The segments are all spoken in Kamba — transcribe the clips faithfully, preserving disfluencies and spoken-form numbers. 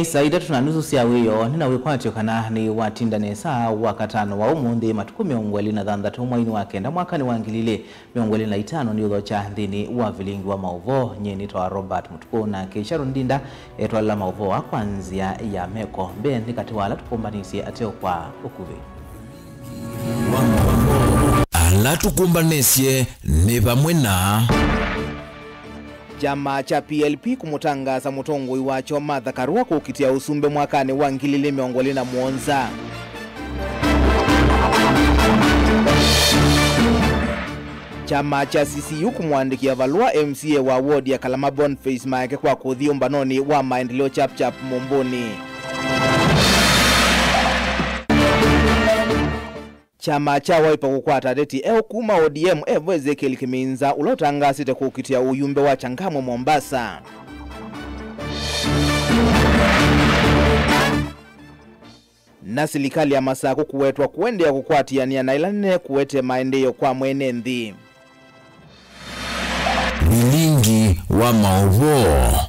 Saa itatũ na nusu sya wĩoo, nĩna wĩkwatyo kana nĩwatinda nesa Wakatano wa ũmũnthĩ, matukũ mĩongo ĩlĩ na thanthatũ, mweinĩ wa kenda, mwakanĩ wa ngili ilĩ mĩongo ĩlĩ na itano, nĩ ũthokya nthĩnĩ wa vilingi wa maũvoo. Nyie nĩtawa Robert Mũtukũ, na Keisha Rundinda etwalela maũvoo aa kwa nzĩa ya meko. Mbee nĩ katĩ wa ala tũkũmbanĩsye ateo kwa ũkuvĩ. Ala tũkũmbanĩsye nĩ vamwe na. Kyama kya P L P kũmũtangaasa mũtongoi wakyo Martha Karua kũkitĩa ũsumbĩ mwakanĩ wa ngili ilĩ mĩongo ĩlĩ na mũonza. Kyama kya C C U kũmũandĩkĩa valũa M C A wa ward ya Kalama Boniface Maeke kwa kũthi ũmbanonĩ wa maendeleo Chapchap Mũmbũnĩ. Kyama kya Wiper kũkwata ateti eũ kuma O D M, evo Ezekiel Kiminza, ũla ũtangaasĩte kũkitĩa ũyumbe wa Changamwe Mombasa. Na silikalĩ ya Masakũ kũwetwa kũendeea kũkwatĩanĩa na ĩla nene kũete maendeeo kwa mwene nthĩ. Vilingi wa maũvoo.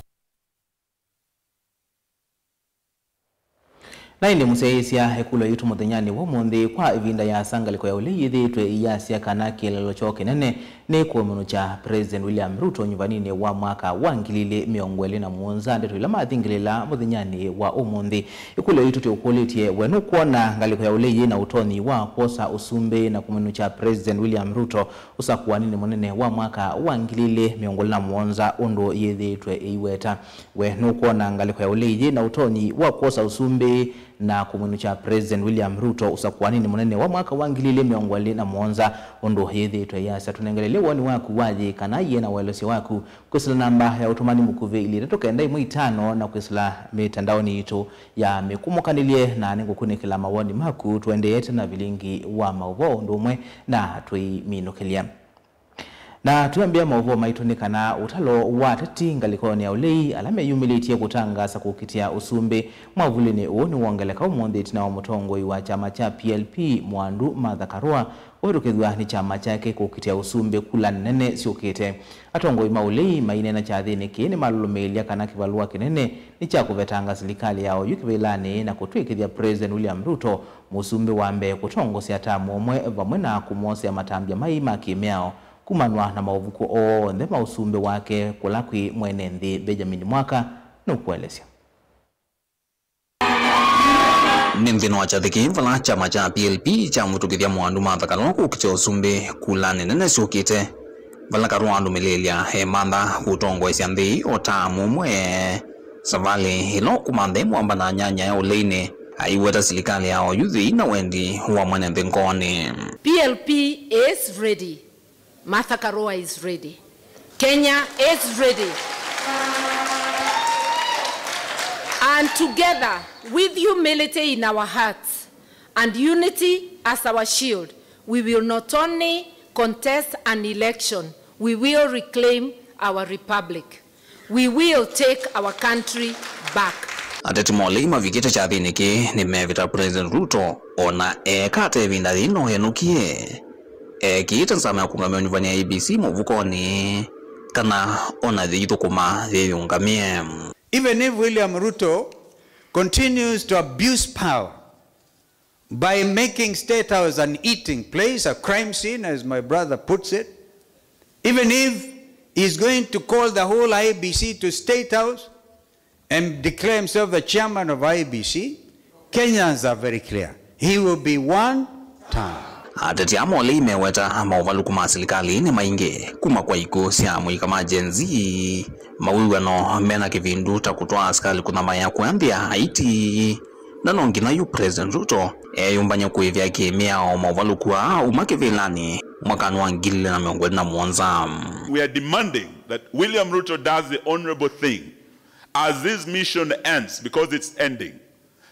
Na ĩndĩ mũsyaĩĩsya ĩkũlyo yitũ mũthenyanĩ wa ũmũnthĩ, kwa ĩvinda yaasa ngalĩko ya ũlei yĩthĩĩtwe ĩyasya kana kĩeleelo kyoo kĩnene nĩ kũmũnũkya President William Ruto nyuvaninĩ wa mwaka wa ngili ilĩ mĩongo ĩlĩ na mũonza. Ndeto ila mathingĩlĩla mũthenyanĩ wa ũmũnthĩ. Ĩkũlyo yitũ tũkũlĩtye, we nũkwona ngalĩko ya ũlei yĩ na ũtonyi wa kwosa ũsumbĩ na kũmũnũkya President William Ruto ũsakũaninĩ mũnene wa mwaka wa ngili ilĩ mĩongo ĩlĩ na mũonza ũndũ yĩthĩĩtwe ĩiweta? We nũkwona ngalĩko ya ũlei yĩ na ũtonyi wa kwosa ũsumbĩ na kũmwĩnũkya President William Ruto ũsakũaninĩ mũnene wa mwaka wa ngili ilĩ mĩongo ĩlĩ na mũonza ũndũ yĩthĩĩtwe ĩyasya? Tũnengelelye woni waku wa yĩ kana yĩ na ũelesyo waku kwĩsĩla namba ya ũtũmani mũkuvĩ ilĩ itatũ kenda ĩmwe itano na kwĩsĩla mĩtandaonĩ yitũ ya mĩkũmũkanĩlye, na nĩngũkunĩkĩla mawoni maku tũendeete na vilingi wa maũvoo ũndũ ũmwe na tũiminũkĩlya. Na twĩambĩa maũvoo maitũ nĩ kana ũtalo wa ateti ngalĩkonĩ ya ũlei ala meyumĩlĩtye kũtangaasa kũkitĩa ũsumbĩ mwavulĩnĩ ũũ nĩwongeleka ũmũnthĩ ĩtina wa mũtongoi wa kyama kya P L P Mwandu Martha Karua kũvĩtũkĩthw'a nĩ kyama kyake kũkitĩa ũsumbĩ kula nene syũkĩte. Atongoi ma ũlei maineena kyathĩnĩ kĩĩ nĩmalũlũmĩĩlya kana kĩvalũa kĩnene nĩ kya kũvetanga silikalĩ ya oyu kĩvĩlanĩ na kũtw'ĩkĩthya President William Ruto mũsumbĩ wa mbee kũtongosya tamu ũmwe, vamwe na kũmwosea matambya mai ma kĩmĩao kumanwa na maũvuku onthe ma ũsumbĩ wake kũla kwĩ mwene nthĩ Benjamin Mwaka nũkũelesya. Nĩ nthĩnĩ wa kyathĩ kĩĩ vala kyama kya P L P kyamũvĩtũkĩthya Mwandu Martha Karua kũkitĩa ũsumbĩ kulanĩ nene syũkĩte, vala Karua alũmĩlĩĩlya emantha kũtongoesya nthĩ o tamu ũmwe, savalĩ ĩla ũkũmanthe mwamba na nyanya ya ũleinĩ aiweta silikalĩ ya oyu yĩna wendi wa mwene nthĩ ngoonĩ. P L P is ready. Martha Karua is ready. Kenya is ready. And together, with humility in our hearts and unity as our shield, we will not only contest an election, we will reclaim our republic. We will take our country back. Ateti ma ũlei mavikĩte kyathĩnĩ kĩĩ nĩmevĩta President Ruto, ona eeka ata ĩvinda yĩĩ no enũkie. Ekĩĩte nzama ya kũngamĩa ũnyuvani A I B C mũvukonĩ, kana ona yĩithũkũma yĩyũngamĩe. Even if William Ruto continues to abuse power, by making State House an eating place, a crime scene, as my brother puts it, even if he's going to call the whole I E B C to State House and declare himself the chairman of I E B C, Kenyans are very clear. He will be one term. Ateti aa ma ũlei meweta maũvalũku ma silikalĩ nĩ maingĩ, kuma kwa ikw'ũ sya mũika ma Gen Z, mawĩw'ano mena kĩvindu ta kũtwaa asikalĩ kũthamaĩa kũya nthĩ ya Haiti, na no nginya yu President Ruto eyũmbany'e kũĩvĩa kĩmĩao maũvalũku aa uma kĩvĩlanĩ mwakanĩ wa ngili ilĩ na mĩongo ĩlĩ na mũonza. We are demanding that William Ruto does the honorable thing as this mission ends, because it's ending.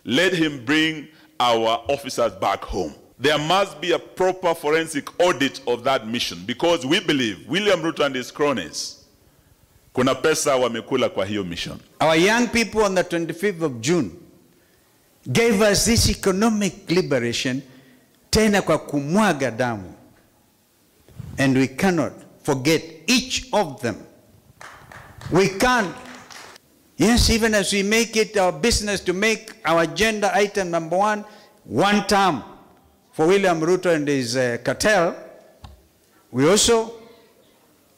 Let him bring our officers back home. There must be a proper forensic audit of that mission, because we believe William Ruto and his cronies, kuna pesa wamekula kwa hiyo mission. Our young people on the twenty-fifth of June gave us this economic liberation, tena kwa kumwaga damu. And we cannot forget each of them. We can't. Yes, even as we make it our business to make our agenda item number one, one term for William Ruto and his uh, cartel, we also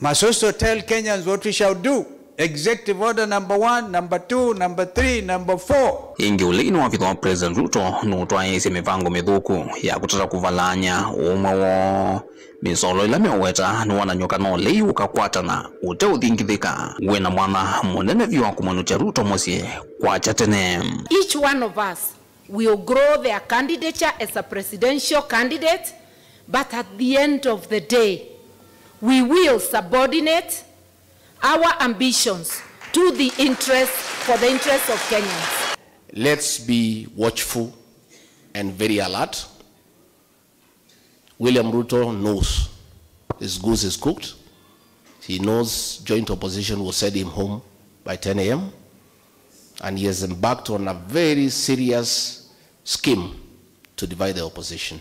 must also tell Kenyans what we shall do. Executive order number one, number two, number three, number four. Ĩngĩ ũleini wa vĩtha wa President Ruto nũtwaĩĩsye mĩvango mĩthũku ya kũtata kũvalany'a ũmwe woo. Mĩsolo ĩla meũweta nĩwonany'o kana ũlei ũkakwatana ũteũthingithĩka wĩna mwanya mũnene vyũ wa kũmwĩnũkya Ruto mũsyĩ kwakya tene. Each one of us will grow their candidature as a presidential candidate, but at the end of the day, we will subordinate our ambitions to the interest, for the interest of Kenyans. Let's be watchful and very alert. William Ruto knows his goose is cooked. He knows joint opposition will send him home by ten a m, and he has embarked on a very serious scheme to divide the opposition.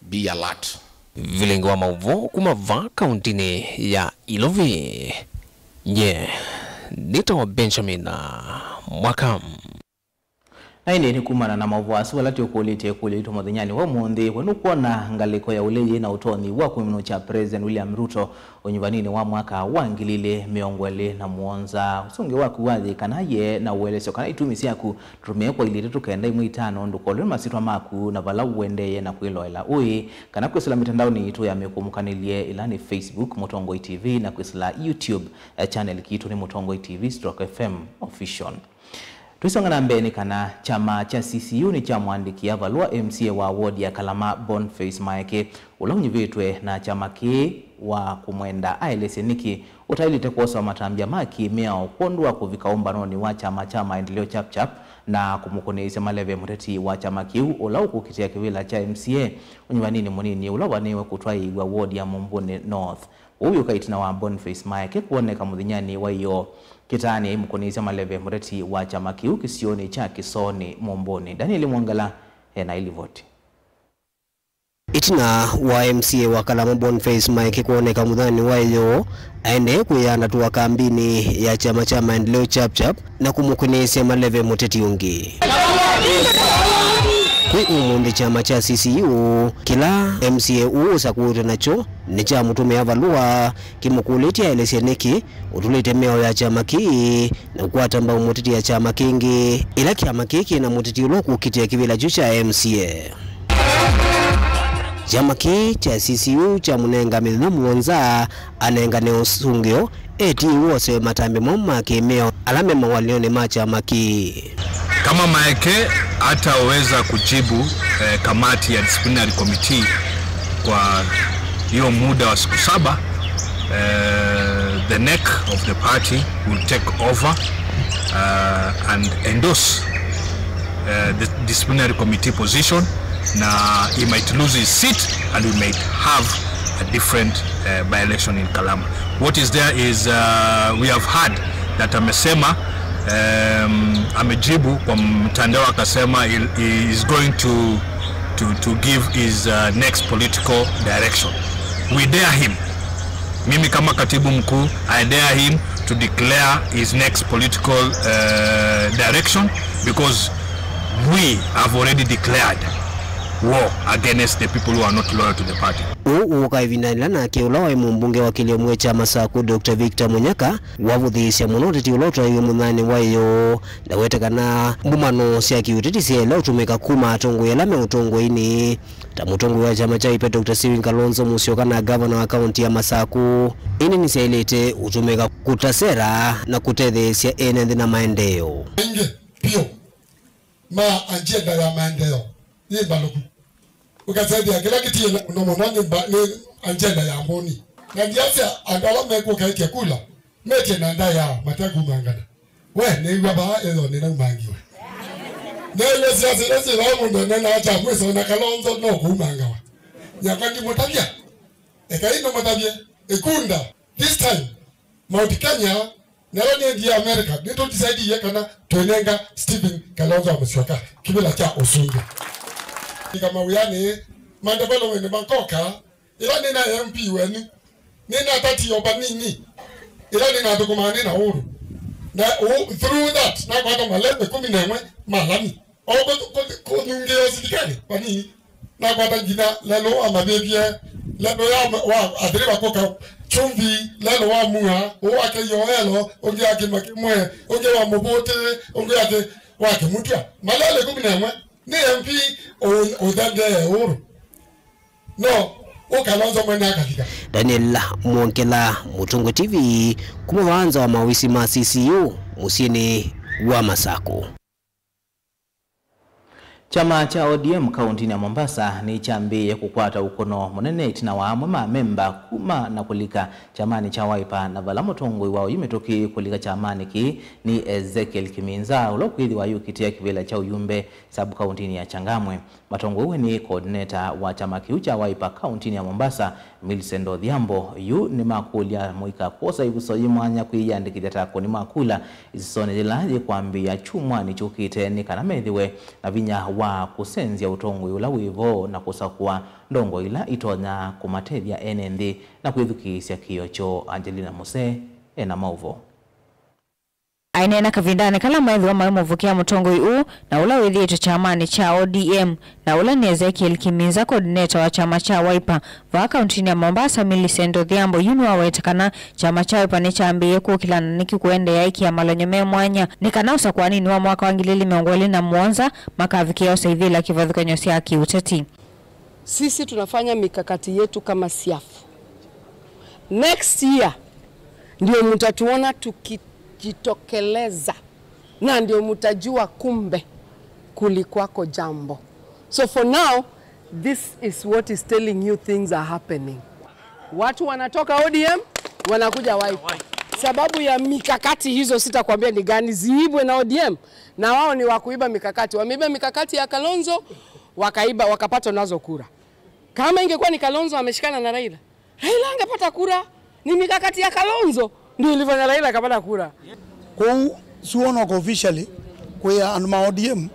Be alert. Vilingi wa maũvoo kuma vaa kauntinĩ ya Ilovi. Nye nĩtawa Benjamin Mwaka. Na ĩndĩ nĩ kumana na maũvoo asu ala tũkũlĩtye ĩkũlyo yitũ mũthenyanĩ wa ũmũnthĩ, we nũkwona ngalĩko ya ũlei yĩ na ũtonyi wa kũmwĩnũkya President William Ruto ũnyuvaninĩ wa mwaka wa ngili ilĩ mĩongo ĩlĩ na mũonza? Ũsũngĩo waku wa yĩ kana ye na ũelesyo kana itumi syaku, tũtũmĩe kwa ilĩ itatũ kenda ĩmwe itano ndũkolwe nĩ masyĩtwa maku na vala ũendeeye na kwĩloela ũĩ, kana kwĩsĩla mĩtandaonĩ yitũ ya mĩkũmũkanĩlye, ĩla nĩ Facebook Mũtongoi T V, na kwĩsĩla YouTube, eh, channel kitũ nĩ Mũtongoi T V stroke F M Official. Tũisonga na mbee nĩ kana kyama kya C C U nĩkyamwandĩkĩa valũa M C A wa ward ya Kalama Boniface Maeke, ũla ũnyuvĩtwe na kyama kĩĩ wa kũmwenda, aelesye nĩkĩ ũtaĩlĩte kwosa matambya ma kĩ-mĩao kwondũ wa kũvika ũmbanonĩ wa kyama kya Maendeleo Chap Chap na kũmũkũnĩĩsya maleve mũteti wa kyama kĩu ũla ũkũkitĩa kĩvĩla kya M C A ũnyuvaninĩ mũnini ũla ũvanĩĩwe kũtwaĩĩw'a ward ya Mumbuni North. Ũu wĩũka ĩtina wa Boniface Maeke kwoneka mũthenyanĩ wa ĩyoo kĩtaanĩ aimũkũnĩĩsya maleve mũteti wa kyama kĩu kĩsionĩ kya Kĩsoonĩ Mũmbũnĩ. Daniel Mwongela ena ĩlivoti. Ĩtina wa M C A wa Kalama Boniface Maeke kwoneka mũthenyanĩ wa ĩyoo aendee kwĩyandatũa kambinĩ ya kyama kya Maendeleo Chap Chap, na kũmũkũnĩĩsya maleve mũteti ũngĩ. Kwĩ ũmũnthĩ kyama kya C C U, kĩla M C A ũũ ũsakũĩtwe nakyo, nĩkyamũtũmĩa valũa kĩmũkũlĩtye aelesye nĩkĩ ũtũlĩte mĩao ya kyama kĩĩ na kũkwata mbau mũteti ya kyama kĩngĩ, ĩla kyama kĩĩ kĩna mũteti ũla ũkũkitĩa kĩvĩla kyu kya M C A. Kyama kĩĩ kya C C U kyamũnenga mĩthenya mũonza anengane ũsũngĩo, eti wose matambya mau ma kĩmĩao ala me mawalĩonĩ ma kyama kĩĩ. Kama Maeke hataweza kujibu, eh, kamati ya disciplinary committee kwa hiyo muda wa siku saba, eh, the neck of the party will take over, uh, and endorse, uh, the disciplinary committee position, na he might lose his seat and we might have a different, uh, by-election in Kalama. What is there is, uh, we have heard that amesema, um, amejibu kwa mtandao akasema he, he is going to, to, to give his, uh, next political direction. We dare him. Mimi kama katibu mkuu, I dare him to declare his next political, uh, direction because we have already declared war against the people who are not loyal to the party. Ũũ ũũka ĩvindanĩ yĩla nake ũla waĩ mũmbunge wa kĩlĩo mwĩ kya Masaku, Doctor Victor Munyaka, wavũthĩĩsya mũno ũteti ũla ũtwaĩwe mũthenyanĩ wa ĩyoo, na wete kana mbumano sya kĩũteti syaĩle ũtũmĩka kuma atongoi ala me ũtongoinĩ. Ta mũtongoi wa kyama kya Wiper, Doctor Stephen Kalonzo Musyoka, na ngavana wa kaunti ya Masaku, ĩndĩ nĩsyaĩlĩte ũtũmĩka kũta sera na kũtetheesya ene nthĩ na maendeeo. Maingĩ vyũ ma agenda ya maendeeo yĩ mbalũku. Ũkasethĩa kĩla kĩtiĩla mũno mũno nĩ mba-, nĩ agenda ya mbũni. Na ndiasya andũ ala mekũkaĩtya kula metie na ndaĩa matekumangana. We, nĩw'a vaa ĩyo nĩnaumangiwe. Nĩw'a siasa ila syĩ vaa mũndũ enenaa kya mwĩso na Kalonzo no kũumangawa. Nyakwa ndimũtavya. Ekai nũmũtavye. Ikunda, this time, Mount Kenya, nalo nĩendie America, nĩtũdecidiie kana twĩnenga Stephen Kalonzo Musyoka kĩvĩla kya ũsumbĩ. Ika mawĩanĩ, madevelopment makoka, ĩla nĩ na M P wenyu, nĩnatatie o vanini, ĩla nĩnathũkũmaa nĩ na ũru. Na ũ-, through that, nakwata malelũ ĩkũmi na ĩmwe ma lami. O kũ-, kũ-, kũthungĩĩa silikali vanini, nakwata nginya lelũ wa mavĩvye, lelũ ya ma-, wa athĩrĩva kũka chumvi, lelũ wa mua, ũũ wake yoelo, ũngĩ wa kĩma kĩmwe, ũngĩ wa mũvũtĩ, ũngĩ wake wa kĩmutwa. Malelũ ĩkũmi na ĩmwe, nĩ M P ũ-, ũthengee ũũrũ. No, ũkalonza mwene akalika. Daniel Mwongela, Mũtũngũ T V, kuma vaa nza wa mawisi ma C C U, mũsyĩnĩ wa Masakũ. Kyama kya O D M kauntinĩ ya Mombasa nĩkyambĩĩe kũkwata ũkũno mũnene ĩtina wa amwe ma amemba kuma na kũlika kyamanĩ kya Wiper, na vala mũtongoi wa oyu mĩtũkĩ kũlika kyamanĩ kĩĩ nĩ Ezekiel Kiminza, ũla ũkwĩthĩwa ayũkitĩa kĩvĩla kya ũyumbe sub-kauntinĩ ya Changamwe. Matongoi nĩ coordinator wa kyama kĩu kya Wiper kauntinĩ ya Mombasa, Millicent Odhiambo. Yu nĩmakũlya mũika kwosa ĩvuso yĩ mwanya kwĩyĩandĩkĩthya ta akũni ma kula isisonĩ yĩla yĩkwambĩĩa kyumwanĩ kyũkĩte, nĩ kana methĩwe na vinya wa kũsenzya ũtongoi ũla wĩ vo na kũsakũa ndongoi ila itonya kũmatethya ene nthĩ na kwĩthukĩĩsya kĩĩo kyoo. Angelina Muse ena maũvoo. Aineena kavindanĩ kala maĩthĩwa maimũvukĩa mũtongoi ũũ na ũla wĩthĩĩtwe kyamanĩ kya O D M, na ũla nĩ Ezekiel Kiminza, coordinator wa kyama kya Wiper vaa kauntinĩ ya Mombasa, Millicent Odhiambo, yu nĩwaweta kana kyama kya Wiper nĩkyambĩĩe kũkĩla na nĩkĩkũendeea ĩkĩa malonyo me mwanya nĩ kana ũsakũaninĩ wa mwaka wa ngili ili mĩongo ĩlĩ na mũonza makavikĩa ũsaivĩla kĩvathũkany'o sya kĩũteti. Sisi tunafanya mikakati yetu kama siafu. Next year ndio mtatuona tukijitokeleza, na ndio mtajua kumbe kulikwako jambo. So for now, this is what is telling you things are happening. Watu wanatoka O D M, wanakuja Wiper. Sababu ya mikakati hizo sitakwambia ni gani, ziibwe na O D M, na wao ni wa kuiba mikakati. Wameiba mikakati ya Kalonzo, wakaiba, wakapatwa nazo kura. Kama ingekuwa ni Kalonzo ameshikana na Raila, Raila angepata kura. Ni mikakati ya Kalonzo ndio ilifanya Raila akapata kura. Kwoou siwona kwa officially kwĩa andũ ma O D M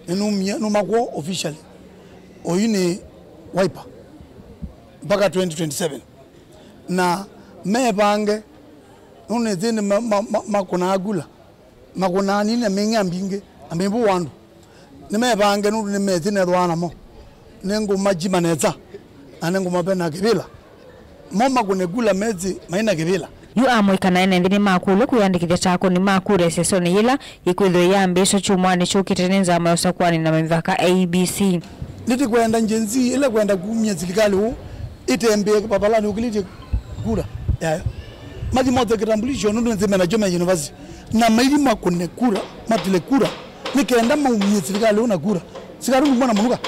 nĩnumie, numa kwoo officially. Oyu nĩ Wiper mpaka twenty twenty-seven. Na mevange, nũndũ nĩthĩnĩ ma, ma, ma, makũnaa kula. Makũnaa nini na meng'e ambingĩ, na mĩvũũ andũ. Nĩmevange nũndũ nĩmesĩ nethĩwa namo. Nĩngũmakyima nesa, na nĩngũmavena kĩvĩla. Mo makũne kula mesĩ maina kĩvĩla. Yu amũika na ene nthĩ nĩmakũlw'a kwĩyandĩkĩthya ta akũni ma kura ĩsesonĩ yĩla ĩkwĩthĩwa yambĩĩswe kyumwanĩ kyũkĩte nĩ nzama ya ũsakũani na mĩvaka, I E B C. Nĩtĩkwenda Gen Z ĩla kwenda kumya silikalĩ ũũ ĩtembee vavalani ũkĩlĩtye kura yayo. Mathi mothe kitambulisho nũndũ nĩsĩ menakyo me university. Na maithi makũne kura, matile kura, nĩ kenda maumie silikalĩ ũũ na kura. Silikalĩ ndumwa na mũnuka.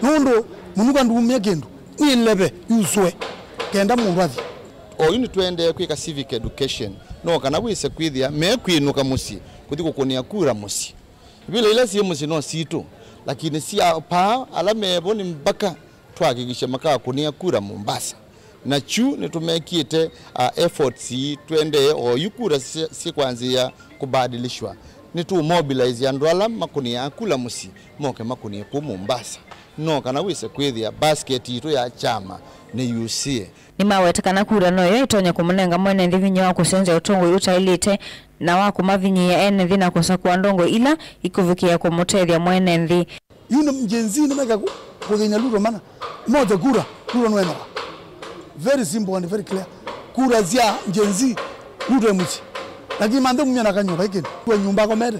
Nũndũ mũnuka ndumie kĩndũ. Nĩ leve yusũe kenda mũndũ athi. Oyu nĩtũendee kwĩka civic education, no kana wĩse kwĩthĩa mekwĩnũka mũsyĩ kũthi kũkũnĩa kura mũsyĩ. Vila ila syĩ mũsyĩ no sitũ, lakini sya paa ala mevo nĩ mbaka twakikishe makakũnĩa kura Mombasa. Na kyu nĩtũmekĩte, uh, efforts ii, tũendee oyu kura syĩ, syĩkwanzĩĩa kũbadilishwa. Nĩtũũmobilize andũ ala makũnĩaa kula mũsyĩ moke makũnĩe kũu Mombasa. No kana wĩse kwĩthĩa basket yitũ ya kyama nĩyusĩe. Nĩmaweta kana kura noyo ĩtonya kũmũnenga mwene nthĩ vinya wa kũsenzya ũtongoi ũtaĩlĩte na wa kũmavinyĩĩa ene nthĩ na kũsakũa ndongoi ila ikũvikĩĩa kũmũtethya mwene nthĩ. Yu nĩ Gen Z nĩmeka kũ-, kũthĩny'a Ruto mana. Mothe kura, Ruto nũenoka. Very simple and very clear. Kura sya Gen Z, Ruto e mũsyĩ. Lakini manthe mumya na kanyũmba ikĩndũ. Kwa nyũmba akomete.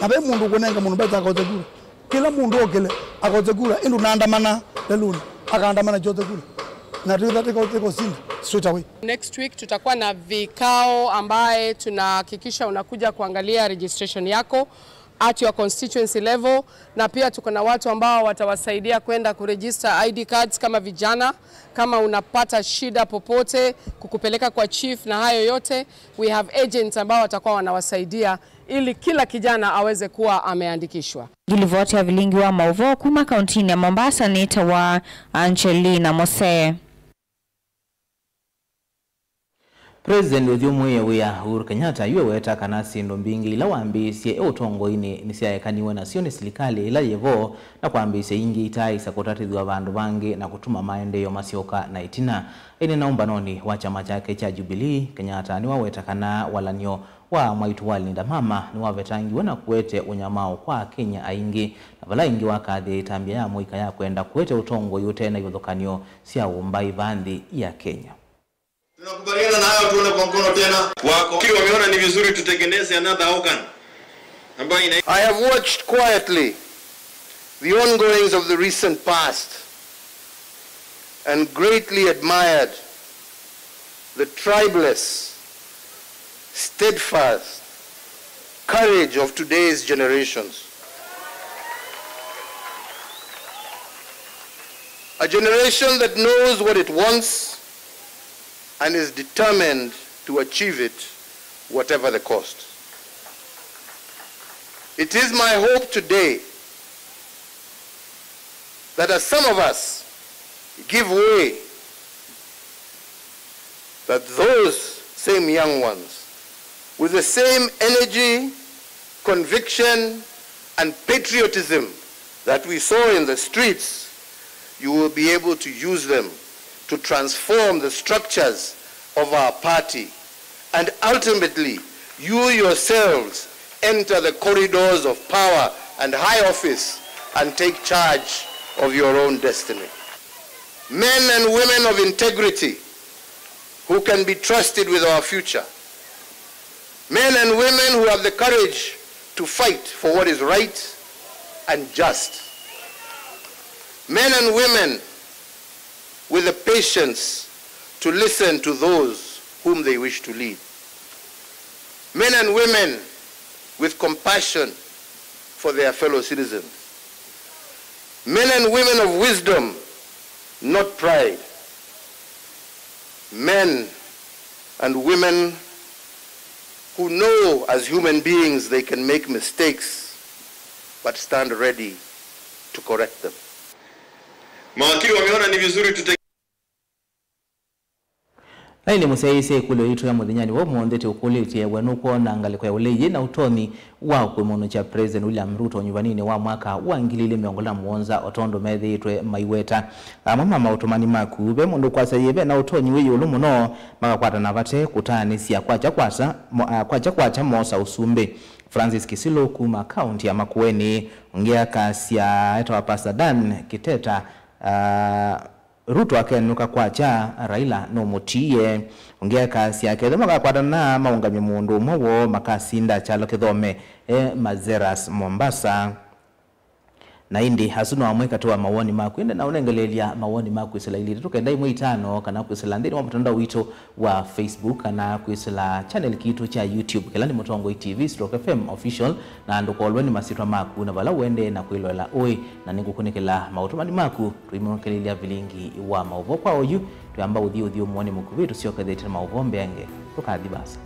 Na ve mũndũ kũnenga mũndũ mbesa akothe kura. Kĩla mũndũ okĩle, akothe kura, ĩndũ naandamana lelũnĩ, akaandamana kyothe kura. Na tĩka, tĩka, tĩka ũsinda straight away. Next week tutakuwa na vikao ambaye tunahakikisha unakuja kuangalia registration yako at your constituency level, na pia tuko na watu ambao watawasaidia kwenda kuregister I D cards kama vijana, kama unapata shida popote, kukupeleka kwa chief na hayo yote, we have agents ambao watakuwa wanawasaidia ili kila kijana aweze kuwa ameandikishwa. Ngilivoti ya vilingi wa maũvoo kuma kauntinĩ ya Mombasa nĩtawa Angelina Mose. President ũthyũmũĩe wĩa Uhuru Kenyatta yu eweta kana syĩndũ mbingĩ ila wambĩĩsye e ũtongoinĩ nĩsyaekaniwe nasyo nĩ silikalĩ ĩla yĩ vo, na kwambĩĩsya ingĩ itaaĩsa kũtatĩthw'a vandũ vangĩ na kũtuma maendeeo masyoka na ĩtina. Aineena ũmbanonĩ wa kyama kyake kya Jubilee, Kenyatta nĩwaweta kana walany'o wa mwaitũ wa Linda Mama nĩwavetangiwe na kũete ũnyamao kwa Akenya aingĩ, na vala ĩngĩ wakathĩĩa ĩtambya ya mũika ya kwenda kũete ũtongoi ũte na ivathũkany'o sya ũmbai va nthĩ ya Kenya. Tunakubaliana na hayo, tuone kwa mkono tena. Wako. Wameona ni vizuri tutengeneze another organ ambayo ina I have watched quietly the ongoings of the recent past and greatly admired the tribeless, steadfast courage of today's generations. A generation that knows what it wants and is determined to achieve it, whatever the cost. It is my hope today that as some of us give way, that those same young ones, with the same energy, conviction, and patriotism that we saw in the streets, you will be able to use them to transform the structures of our party, and ultimately, you yourselves enter the corridors of power and high office and take charge of your own destiny. Men and women of integrity who can be trusted with our future. Men and women who have the courage to fight for what is right and just. Men and women with the patience to listen to those whom they wish to lead. Men and women with compassion for their fellow citizens. Men and women of wisdom, not pride. Men and women who know as human beings they can make mistakes but stand ready to correct them. Mawakili wameona ni vizuri tute- Na ĩndĩ mũsyaĩĩsya ĩkũlyo yitũ ya mũthenyanĩ wa ũmũnthĩ tũkũlĩtye, we nũkwona ngalĩko ya ũlei yĩ na ũtonyi wa kũĩmũnũkya President William Ruto ũnyuvaninĩ wa mwaka wa ngili ilĩ mĩongo ĩlĩ na mũonza o tondũ methĩĩtwe maiweta? Amwe ma maũtũmani maku, ve mũndũ ũkwasya yĩĩ ve na ũtonyi wĩ ĩũlũ mũno makakwatana vate kũtaanĩsya kwakya kwakya mo-, ah, kwakya kwakya moosa ũsumbĩ. Francis Kisilu kuma kaunti ya Makueni, ũngĩ akasya etawa Pastor Dan Kiteta, ah, Ruto akenũka kwakya, Raila nũmũtiie. Ũngĩ akasya kethĩwa makakwatana maũngamye mũndũ ũmwe woo makasinda kyalo kĩthome e Mazeras, Mombasa. Na ĩndĩ asu no amwe katĩ wa mawoni maku, ĩndĩ na ũnengeleelya mawoni maku kwĩsĩla ilĩ itatũ kenda ĩmwe itano kana kwĩsĩla nthĩnĩ wa mũtandao witũ wa Facebook kana kwĩsĩla channel kitũ kya YouTube kĩla nĩ Mũtongoi T V stroke F M Official, na ndũkolwe nĩ masyĩtwa maku na vala ũendee na kwĩloela ũĩ, na nĩngũkunĩkĩla maũtũmani maku tũimũnũkĩlĩlya vilingi wa maũvoo. Kwa oyu, twĩamba ũthi ũthyũmũonĩ mũkuvĩ tũsyokethetye na maũvoo mbeange. Tũkathi vaasa.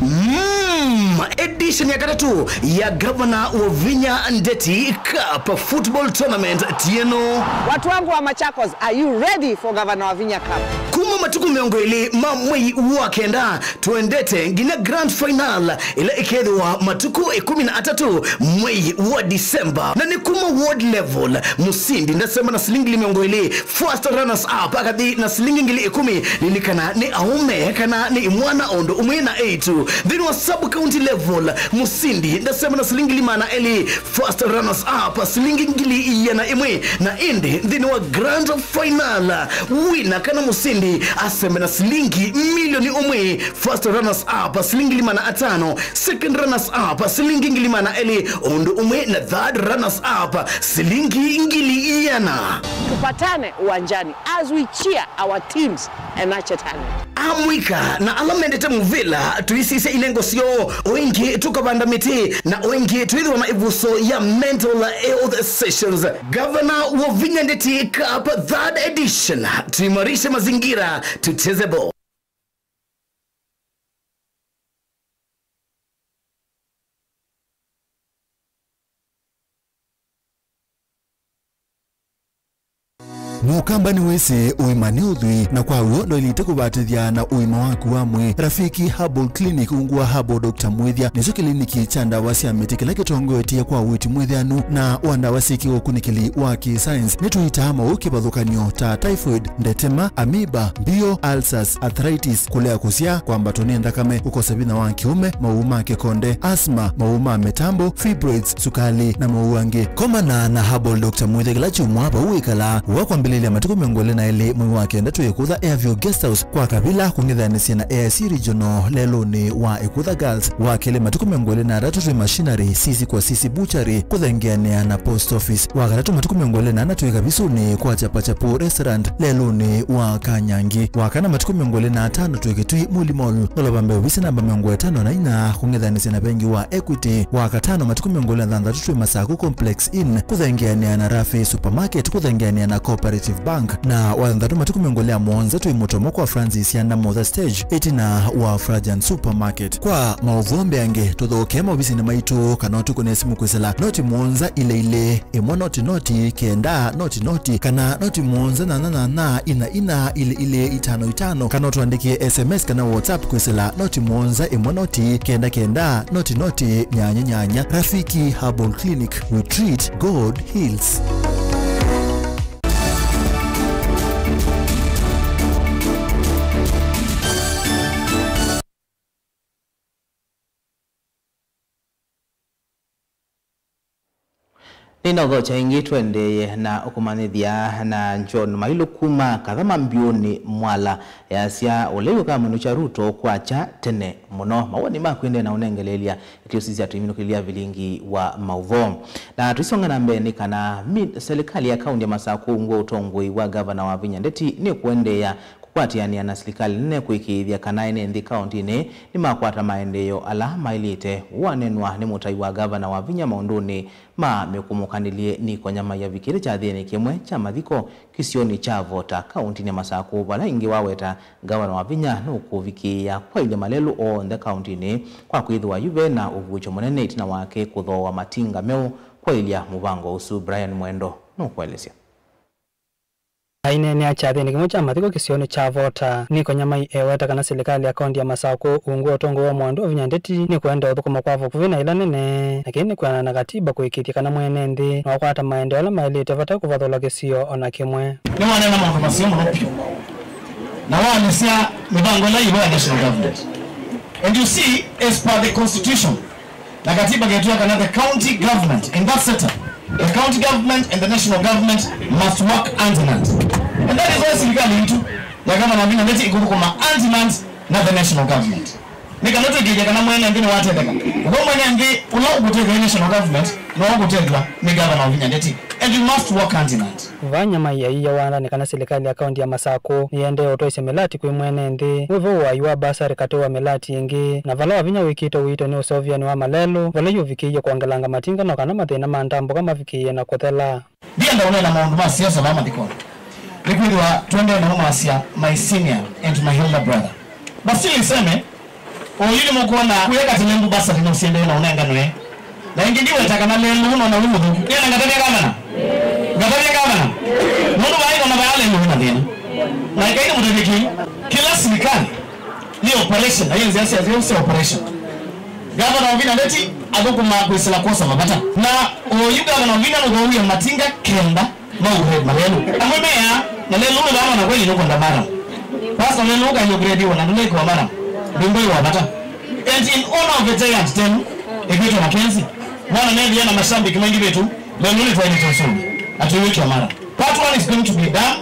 Mm, edition ya katatũ ya Gavana Wavinya Ndeti Cup Football Tournament tieno. Watu wangu wa Machakos, are you ready for Gavana Wavinya Cup? Kuma matukũ mĩongo ĩlĩ ma mwei wa kenda, twendete nginya grand final ĩla ĩkethĩwa matukũ ĩkũmi na atatũ mwei wa December. Na nĩ kuma ward level, mũsindi ndasema na silingi ngili mĩongo ĩlĩ, first runners up akathi na silingi ngili ĩkũmi. Lilikana nĩ aũme kana nĩ imwana o ũndũ ũmwe na eĩtu. Nthĩnĩ wa sub county level, mũsindi ndasema na silingi ngili maana elĩ, first runners up silingi ngili ĩana ĩmwe. Na ĩndĩ nthĩnĩ wa grand final, wina kana mũsindi asembe na silingi milioni ũmwe, first runners up silingi ngili maana atano, second runners up silingi ngili maana elĩ, o ũndũ ũmwe na third runners up silingi ngili ĩana. Tupatane uwanjani as we cheer our teams and nurture talent. Amũika na ala mendete mũvĩla, tũisisya inengo syoo, o ĩngĩ tũkavanda mĩtĩ, na o ĩngĩ twĩthĩwa na ĩvuso ya mental health sessions. Gavana Wavinya Ndeti Cup third edition, tuimarishe mazingira, tucheze ball. Mũkamba nĩwĩsĩ ũima nĩ ũthwii, na kwa w'o ndwaĩlĩte kũvatĩthya na ũima waku wa mwĩĩ. Rafiki Herbal Clinic ungu wa Herbal Doctor Mwĩthya nĩkyo kĩliniki kya ndawa sya mĩtĩ kĩla kĩtongoetye kwa ũiiti mwĩthĩanu na wa ndawa syĩ kĩũkunĩkĩli wa kĩ-science. Nĩtũitaa maũũ kĩvathũkany'o ta typhoid, ndetema, amoeba, mbio, ulcers, arthritis, kũlea kũsyaa, kwambatwa nĩ nthakame, kũkosa vinya wa kĩũme, maũũ ma kĩkonde, asthma, maũũ ma mĩtambo, fibroids, sukali, na maũũ angĩ. Komana na Herbal Doctor Mwĩthya kĩla kyumwa vau wĩkalaa. Wa kwambĩlĩlya matukũ mĩongo ĩlĩ na elĩ mwei wa kenda twĩ Ĩkũtha Airview Guest House kwa Kavila kũng'ethanĩsya na A I C Regional lelũnĩ wa Ĩkũtha Girls. Wa kelĩ matukũ mĩongo ĩlĩ na atatũ twĩ Machinery, Sisi kwa Sisi Butchery, kũthengeanĩa na Post Office. Wa katatũ matukũ mĩongo ĩlĩ na ana twĩ Kavisunĩ kwa Chapachapu Restaurant lelũnĩ wa Kanyangi. Wa kana matukũ mĩongo ĩlĩ na atano twĩ Kĩtui Muli Mall, ũla vambe ovisi namba mĩongo ĩtano na inya kũng'ethanĩsya na vengi wa Equity. Wa katano matukũ mĩongo ĩlĩ na thanthatũ twĩ Masaku Complex Inn kũthengeanĩa na Rafi Supermarket kũthengeanĩa na Cooperative Bank. Na wa thanthatũ matukũ mĩongo ĩlĩ na mũonza twĩ Mũtomo kwa Francis Yanda Motha Stage ĩtina wa Frajan Supermarket. Kwa maũvoo mbeange tũthokee maovisinĩ maitũ kana ũtũkũne simũ kwĩsĩla noti mũonza ilĩ ilĩ ĩmwe noti noti kenda noti noti kana noti mũonza nyanya nyanya ina ina ilĩ ilĩ itano itano kana ũtũandĩkĩe S M S kana WhatsApp kwĩsĩla noti mũonza ĩmwe noti kenda kenda noti noti nyanya nyanya. Rafiki Herbal Clinic, we treat, God heals. Nĩnaũthokya ĩngĩ tũendeeye na ũkũmanyĩthya na John Mailu kuma Kathama Mbyũnĩ Mwala. Easya ũlei ũkamũnũkya Ruto kwakya tene mũno. Mawoni maku ĩndĩ na ũnengeleelya ĩtio sisya tũiminũkĩlya vilingi wa maũvoo. Na tũisonga na mbee nĩ kana mi-, serikali ya kaunti ya Masakũ ungu wa ũtongoi wa gavana Wavinya Ndeti nĩkũendeea kũkwatĩanĩa na silikalĩ nene kũĩkĩĩthya kana ene nthĩ kaũntĩnĩ nĩmakwata maendeeo ala maĩlĩte. Ũũ wanenwa nĩ mũtai wa gavana Wavinya maũndũnĩ ma mĩkũmũkanĩlye Nick Wanyama yavikĩte kyathĩnĩ kĩmwe kya mathiko kĩsionĩ kya Vota kaũntĩnĩ ya Masakũ, vala ĩngĩ waweta gavana Wavinya nũkũvikĩĩa kwaĩlya malelũ onthe kaũntĩnĩ kwa kwĩthĩwa yu ve na ũvuũkyo mũnene ĩtina wake kũthooa matinga meũ kwaĩlya mũvango ũsu. Brian Mwendo nũkũelesya. Aineenea kyathĩnĩ kĩmwe kya mathiko kĩsionĩ kya Vota, Nick Wanyama eweta kana silikalĩ ya kaunti ya Masakũ ungu wa ũtongoi wa Mwandu Wavinya Ndeti nĩkũenda ũthũkũma kwa vakuvĩ na ĩla nene, na kĩĩ nĩ kwĩanana na katiba kũĩkĩĩthya kana mwene nthĩ no akwata maendeeo ala maĩlĩte vate kũvathũla kĩsio o na kĩmwe. Nĩwaneena maũndũ maseo mũno vyũ, na waelesya mĩvango ĩla yĩvo ya national government. And you see, as per the constitution, na katiba ĩketwĩa kana the county government in that setup, the county government and the national government must work hand in hand. And that is why silikalĩ yitũ ya gavana Wavinya Ndeti ĩkũthũkũma hand in hand na the national government. Nĩ kana twĩkĩĩthya kana mwene nthĩ nĩwatetheka. Ũvo mwene nthĩ ũla ũkũtethya national government no ũkũtethw'a nĩ gavana Wavinya Ndeti. And we must work hand in hand. Vaa Nyamai aiie wathani kana silikalĩ ya kaunti ya Masakũ nĩyendee ũtwaisya mĩlati kwĩ mwene nthĩ. Wĩvo ũayu wa mbasarĩ katĩ wa mĩlati ĩngĩ, na vala Wavinya wĩkĩte ũito nĩ ũseũvyanĩ wa malelũ, vala yu ũvikĩie kwongelanga matinga no kana mathĩna ma ndambũka mavikĩĩe na kũthela. Ndienda ũneena maũndũ ma siasa vaa mathikonĩ. Nĩkwĩthĩwa twendee namo maasya my senior and my elder brother. But still niseme, oyu nĩmũkwona kuya katilembu basari nũsiendee na ũnenganwe. Na ĩngĩ ndiweta kana lelũ ũno na wĩ mũthũku. Nĩenda ngatavya gavana. Ngatavya gavana. Nũndũ vaĩ nona vaya lelũ wĩ na thĩna. Na ĩkai nĩmũtavye kĩu. Kĩla silikalĩ nĩ operation, na yĩ nzĩa sya, sya, sya operation. Gavana Wavinya Ndeti athũkũmaa kwĩsĩla kwosa mavata. Na oyu gavana Wavinya nũthoowie matinga kenda ma upgrade malelũ. Amwe meaa, na lelũ nĩ vaa na kweli nũkwenda madam. Pastor lelũ ũkaĩ upgrade wa na ndũlekwa madam. Ndũmbĩ wa vata. And in honor of the giant tenu, ĩkwĩtwa Mackenzie, mwana methĩa na mashabiki maingĩ vetu, lelũ nĩ twainĩte ũsũngĩ. Atũiwĩkĩa madam. Part one is going to be done,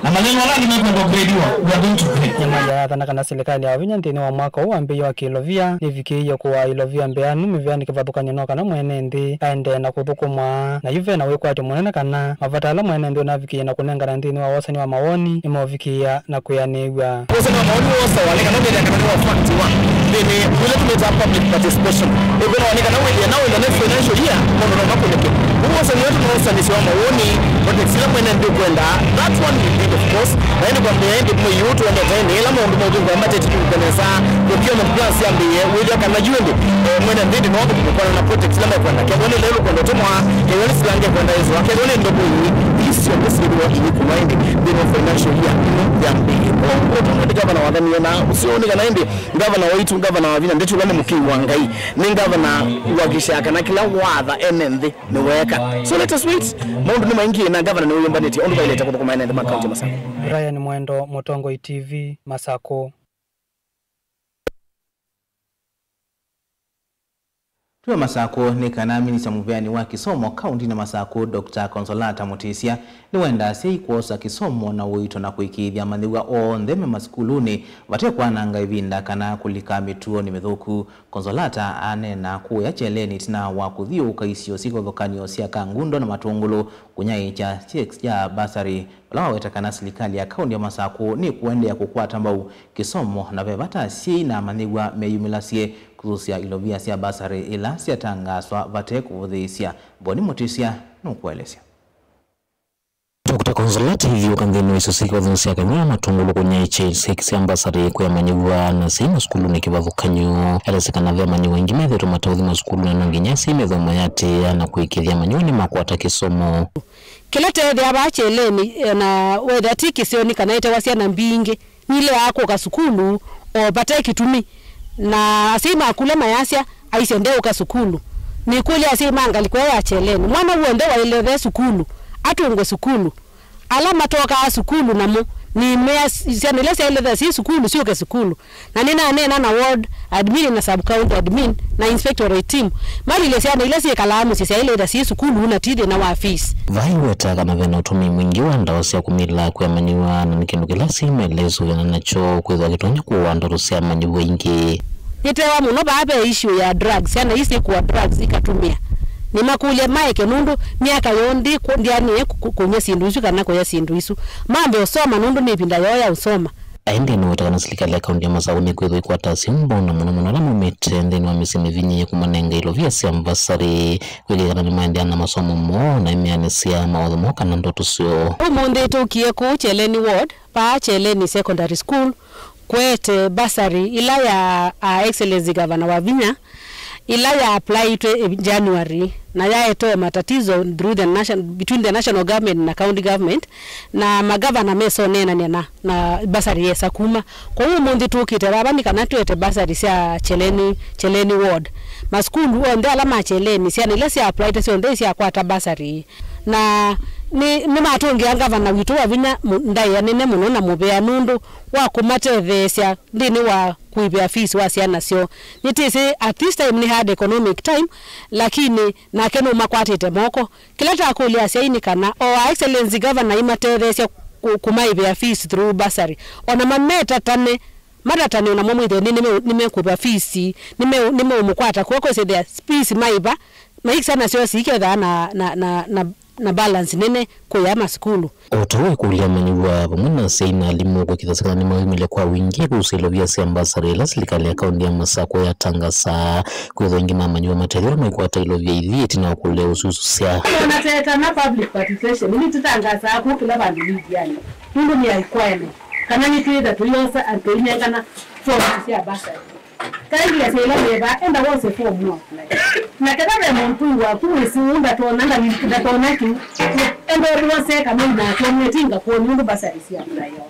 na malelũ ala angĩ mekwenda upgrade wa, we are going to upgrade. Nyamai ayathana kana silikalĩ ya Wavinya nthĩnĩ wa mwaka ũũ wambĩĩe wa kĩlovia nĩvikĩĩie kũaa ilovia mbeanu mĩvĩanĩ kĩvathũkany'o no kana mwene nthĩ aendee na kũthũkũma. Na yu ve na wĩkwatyo mũnene kana mavata ala mwene nthĩ ũnavikĩie na kũnengana nthĩnĩ wa wosani wa mawoni nĩmeũvikĩĩa na kwĩanĩw'a. Wosani wa mawoni woosawa nĩ kana ũkethĩa kana nĩ wa fact wa Nĩ ĩla tũmĩtaa public participation. Ĩkwĩthĩwa nĩ kana wĩthĩe na wĩthwa nĩ financial year, maũndũ no makũnĩke. Ũu wosani wetu nĩ wosanĩsya wa mawoni, projects ila mwene nthĩ ũkwenda. That one we did, of course. Na ĩndĩ kwambĩĩa ĩndĩ mwei ũũ tũendete nĩ ĩla maũndũ ma ũthũngũa mateti kũka nesa, procurement plans syambĩĩe, wĩthĩa kana yu ĩndĩ, eh, mwene nthĩ ĩndĩ no athũkũme kũkwatana na projects ila mekwenda. Kethwa nĩ lelũ kwenda ũtũmwa, kethwa nĩ silanga kwenda ĩswa, kethwa nĩ ndobo ii, ii syonthe syĩthĩwa iikũwa ĩndĩ nthĩnĩ wa financial year ĩno yambĩĩe. Kwoou ũtũngĩte gavana wathanie na ũseo nĩ kana ĩndĩ ngavana waitũ, ngavana wa vinya, ndeti ũla nĩ mũkĩi wa Ngai, nĩ ngavana ũhakikishaa kana kĩla watha ene nthĩ nĩweeka. So let us wait. Maũndũ nĩ maingĩ na ngavana nĩwĩyũmbanĩtye ũndũ vaĩlĩte kũthũkũma ene nthĩ ma kaunti ya Masakũ. Brian Mwendo, Mũtongoi T V, Masakũ. Twĩ Masakũ nĩ kana minista mũveani wa kĩsomo kaũntinĩ Masakũ, Doctor Consolata Mutisya, nĩwenda asyai kwosa kĩsomo na ũito na kũĩkĩĩthya amanyĩw'a onthe me masukulunĩ vate kwananga ĩvinda kana kũlika mĩtuonĩ mĩthũku. Consolata aneena kũya kyeleni ĩtina wa kũthiũũka isio syĩ kĩvathũkany'o sya Kangundo na Matũngũlũ kũnyaĩĩkya checks sya bursary, vala waweta kana silikalĩ ya kaũnti ya Masakũ nĩkũendeea kũkwata mbau kĩsomo, na ve vata asyai na amanyĩw'a meyumĩlasye kũsũsya ilovia sya bursary ila syatangaaswa vate kũvũthĩĩsya. Boni Mutisya nũkũelesya. Doctor Consolata ithiũũka nthĩnĩ wa isio syĩ kĩvathũkany'o sya Kangundo na Matũngũlũ kũnyaĩĩkya checks sya bursary kwĩ amanyĩw'a na asyai masukulunĩ kĩvathũkany'o. Elesya kana ve amanyĩw'a aingĩ methĩĩtwe mataũthi masukulunĩ, na no nginya asyai methĩwe mayĩatĩĩa na kũĩkĩĩthya amanyĩw'a nĩmakwata kĩsomo. Kĩla teethĩa vaa kyeleni, eh, na wethĩa ti kĩseo nĩ kana ĩtewa syana mbingĩ nileaa kũka sukulu o vate kĩtumi. Na asyai makũlya mayasya, aisye ndeũka sukulu. Nĩkũlya asyai ma ngalĩko ĩyo ya kyeleni, mwana w'onthe waĩle ve sukulu, atũngwe sukulu. Ala matokaa sukulu namo, nĩmea syana ila syaĩle ve syĩ sukulu syũke sukulu. Na nĩnaneena na ward admin na sub county admin na inspectorate team malilye syana ila syĩkalaa mũsyĩ syaĩlĩte syĩ sukulu na ti thĩna wa fees. Vaa iweta kana ve na ũtũmĩi mwingĩ wa ndawa sya kũmila kwĩ amanyĩw'a, na nĩ kĩndũ kĩla asyai maĩle ũsũvĩana nakyo kwĩthĩwa kĩtonya kũaa ndoto sya amanyĩw'a aingĩ. Nĩtewa mũno vaa ve issue ya drugs, syana ii syĩkũa drugs ikatũmĩa. Nĩmakũlya maeke nũndũ myaka yoo ndi kũ-, ndyanĩe kũ-, kũnywa syĩndũ isu kana kũya syĩndũ isu. Mambe ũsoma nũndũ nĩ ĩvinda yoo ya ũsoma. Aendee nĩweta kana silikalĩ ya kaũnti ya Masakũ nĩkwĩthĩwa ĩkwata asyai mbau, na mũno mũno ala maumĩte nthĩnĩ wa mĩsyĩ mĩvinyĩĩe kũmanenga ilovia sya mbasarĩ, kwĩkĩĩa kana nĩmaendeea na masomo moo na ĩmĩanĩsya mawatho moo kana ndoto syoo. Ũmũnthĩ tũkie kũu Kyeleni Ward, vaa Kyeleni Secondary School, kũete bursary ĩla ya, uh, Excellency Governor Wavinya, ĩla ya applyĩtwe January, na yaetewe matatizo through the nation-, between the national government na county government, na magavana mesoneenany'a na, na bursary yesa kuma. Kwoou ũmũnthĩ tũkĩte vava nĩ kana tũete bursary sya Kyeleni, Kyeleni ward. Masukulu onthe ala ma Kyeleni, syana ila sya applyĩte syonthe isyakwata bursary. Na nĩ, nĩmatũngĩa ngavana witũ Wavinya mũ-, ndaĩa nene mũno na mũvea nũndũ wa kũmatetheesya nthĩnĩ wa kũĩvĩa fees wa syana syoo. Nĩtĩsĩ at this time nĩ hard economic time, lakini nake nũmakwatĩte moko. Kĩla twakũlya asyai nĩ kana o a Excellency Governor aimatetheesya kũ-, kũmaĩvĩa fees through bursary. O na mametatane, matatane o namo mwĩthĩe nĩ, nĩme-, nĩmekũĩva fees, nĩme-, nĩmeũmũkwata kw'oko kwĩsĩthĩa fees maĩva, na syana syoo siikethaa na, na, na, na, na balance nene kũya masukulu. O ta ũu ĩkũlya amanyĩw'a vamwe na asyai na alimũ kũĩkĩĩthasya kana nĩmayumĩlya kwa wingĩ kũsũsya ilovia sya mbasarĩ ila silikalĩ ya kaũnti ya Masakũ yatangasa, kwĩthĩwa aingĩ ma amanyĩw'a matethĩwa maikwata ilovia ithi ĩtina wa kũlea ũsusũsya. Ona teta na public participation, nĩtũtangasaa kũu kĩla vandũ medianĩ, nũndũ nĩ a requirement, kana nĩtwĩtha tũyosa and tũinengana forms sya bursary. Kaingĩ asyai ĩla me vaa, enda wose form wa apply. Na ketha ve mũndũ waku wĩsĩ ũũ ndatona, nda-, ndatona kĩu, enda ũwose kamwe na atomie tinga kwoni ũndũ bursary sya apply yo.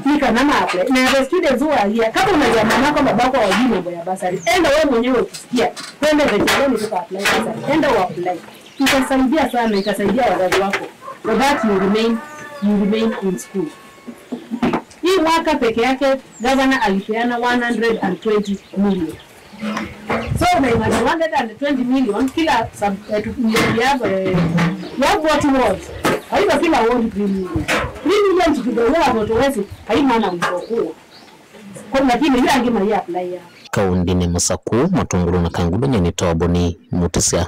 Nĩ kana ma apply. Na the students who are here, kama unajua mamako, babako hawajui mambo ya bursary, enda wewe mwenyewe ukisikia, twende Veteleni tuka apply bursary. Enda u apply. Itasaidia sana, itasaidia wazazi wako. For that you remain, you remain in school. Hii mwaka peke yake, gavana alipeana one hundred and twenty million. So, una imagine one hundred and twenty million, kila sub-, eh, tu-, we have, eh, we have forty wards. Kwa hivyo, kila ward three million. Three million tukigawa watoto wetu, haina mwisho kuu. Kwa, lakini yule angĩ mai apply ya. Kaũntinĩ Masakũ, Matũngũlũ na Kangundo, nyie nĩ Toboni Mutisya.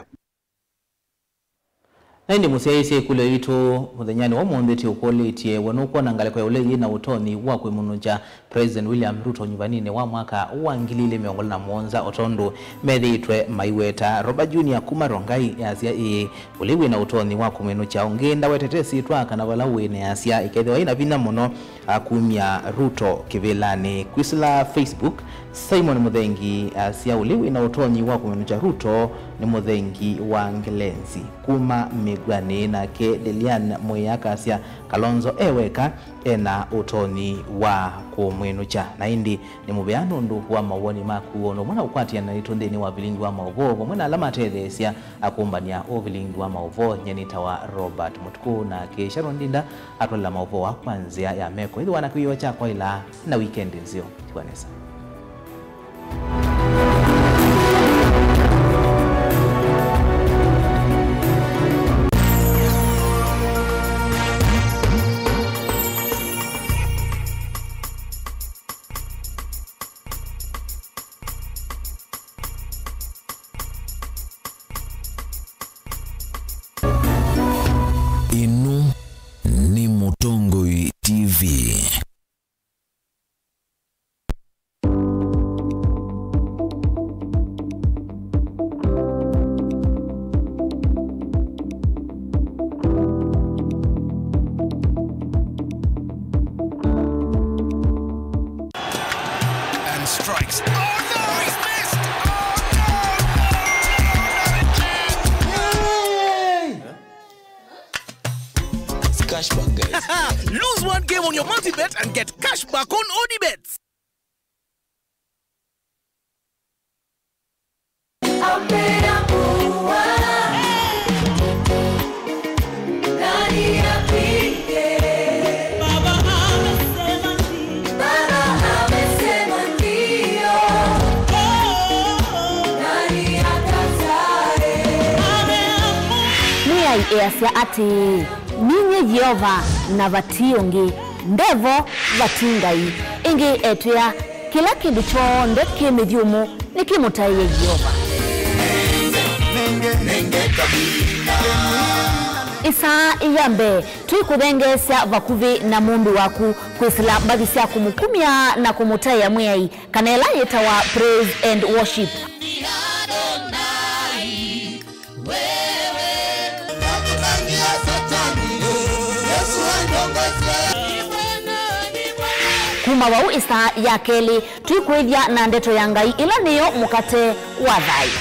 Na ĩndĩ mũsyaĩĩsya ĩkũlyo yitũ mũthenyanĩ wa ũmũnthĩ tĩ ũkũlĩtye, we nũkwona ngalĩko ya ũlei yĩ na ũtonyi wa kwĩmunũkya President William Ruto nyuvaninĩ wa mwaka wa ngili ilĩ mĩongo ĩlĩ na mũonza, o tondũ methĩĩtwe maiweta. Robert Junior kuma Rongai easya ĩĩ, ũlei wĩ na ũtonyi wa kũmwĩnũkya ũngĩ ndawetete ĩsyĩtwa kana vala wĩ, na easya ĩkethĩwa ĩna vinya mũno, a, kumya Ruto kĩvĩlanĩ. Kwĩsĩla Facebook, Simon Mũthengi easya ũlei wĩ na ũtonyi wa kũmwĩnũkya Ruto nĩ Mũthengi wa Ngelenzi kuma Mĩgw'anĩ. Nake Delian Mwĩa akasya Kalonzo e weka ena ũtonyi wa kũmwĩnũkya. Na ĩndĩ nĩ mũvea nũndũ wa mawoni maku, o na ũmwe na ũkwatĩana naitũ nthĩnĩ wa vilingi wa maũvoo, vamwe na ala matetheesya akũmbany'a ũvilingi wa maũvoo. Nyie nĩtawa Robert Mũtukũ, nake Sharon Ndinda atwalela maũvoo aa kwa nzĩa ya meko. Ĩthĩwa na kĩw'ĩoo kya kwaĩla na wikendi nzeo. Tiwa nesa. Ĩno nĩ Mũtongoi T V. And strikes. Oh no, he's missed! Oh no, no, no, no, no, no, no. It's cashback, guys. Lose one game on your multi-bet and get cashback on Odibets. Ameamua. Nani apinge? Baba amesema ndio. Baba amesema ndio. Nani akatae? Ameamua. Mwĩai easya atĩĩ, "Ninyie Yeova, na vati ũngĩ, ndevo vati Ngai." Ĩngĩ etwĩa, "Kĩla kĩndũ kyonthe kĩ mĩthyũmũ nĩkĩmũtaĩe Yeova." Ĩsaa ya mbee, twĩkũthengeesya vakuvĩ na mũmbi waku kwĩsĩla mbathi sya kũmũkumya na kũmũtaĩa Mwĩai, kana ĩla yĩtawa praise and worship. Kuma vau ĩsaa ya kelĩ, twĩkũĩthya na ndeto ya Ngai, ĩla nĩyo mũkate wa thayũ.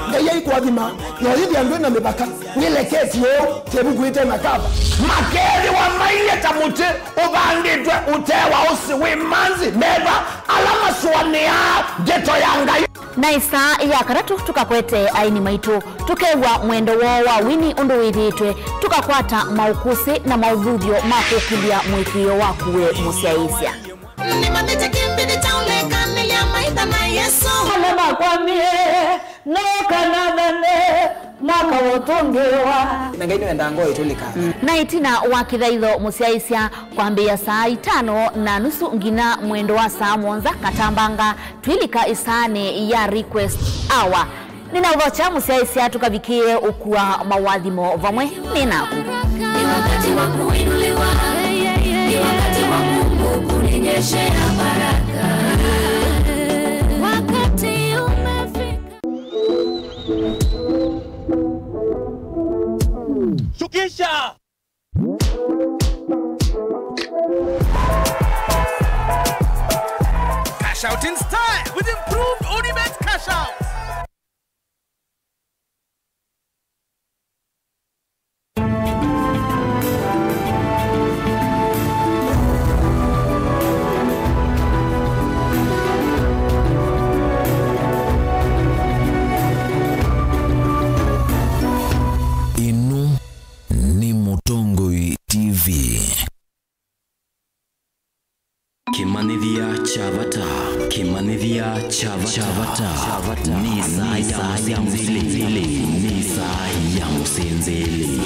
Ngai aikũathima, na ũyĩthĩa ndwĩ na mĩvaka, wĩleketye ũũ, kĩvuku ĩte na kava. Makeethĩwa mailyĩ ta mũtĩ ũvandĩtwe ũtee wa ũsĩ wĩ manzĩ meva, ala masũanĩaa ndeto ya Ngai. Na ĩsaa ya katatũ tũkakwete aini maitũ, tũkew'a mwendo woo wa wini ũndũ wĩthĩĩtwe, tũkakwata maũkũsĩ na maũthuthyo ma kũkĩlya mũĩkĩĩo waku we mũsyaĩĩsya. Nĩmanyĩte kĩmbĩthĩ kya ũlekanĩlya maitha na Yesũ. Ala makwamie, no kanathane, makawotongĩwa. Na Ngai nĩwendaa ngoo itũlĩka. Na ĩtina wa kĩthaitho mũsyaĩĩsya kwambĩĩa saa itano na nusu nginya mwendo wa saa mũonza katambanga, twĩlika ĩsaanĩ ya request hour. Nĩnaũthokya mũsyaĩĩsya tũkavikĩe ũkua mawathimo vamwe nĩ naku. Ni wakati wa kuinuliwa. Ni wakati wa Mungu kuninyeshea baraka. Wakati umefika. Shukisha! Cash out in style with improved Odibet cash out. Ĩno nĩ Mũtongoi T V. Kĩmanyĩthya kya vata, kĩmanyĩthya kya vata, kya vata, nĩ saa ya mũsenzeli, nĩ saa ya mũsenzeli.